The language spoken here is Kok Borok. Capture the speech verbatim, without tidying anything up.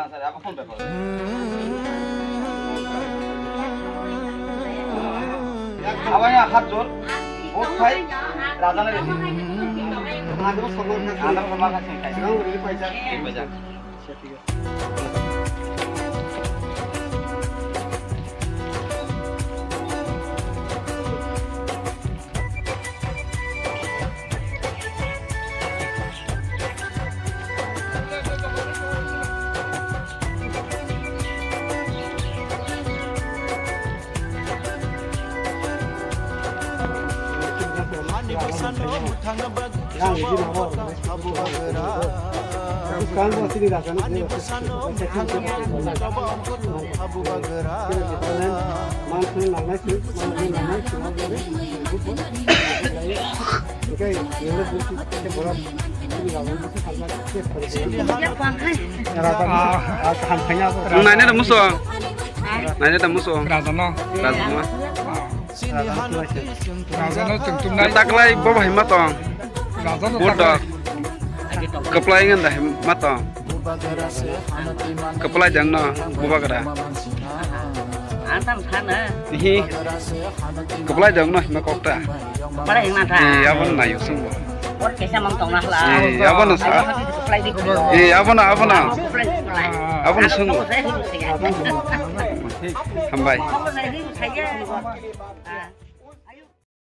Abo ya hat jor, vote khai, Raja na redi. Andro Sharma khai. Andro Sharma khai khai. Paisa. Paisa. Naina da muso. Naina da muso. Raja no. Raja no. Raja no tongtong nai. Taklai bo bahai ma tong. Raja no. Bodo. Keplai ngan da ma tong. Keplai jang no bubagra. Antam sana. Hi. Keplai jang no hima kokta. Keplai hima ta. Eh, abon na yusung bo. Or kesa mang tong na hla. Eh, abon sa. Keplai di. Eh, abon, abon. Keplai, keplai. Abon sung. Hambai.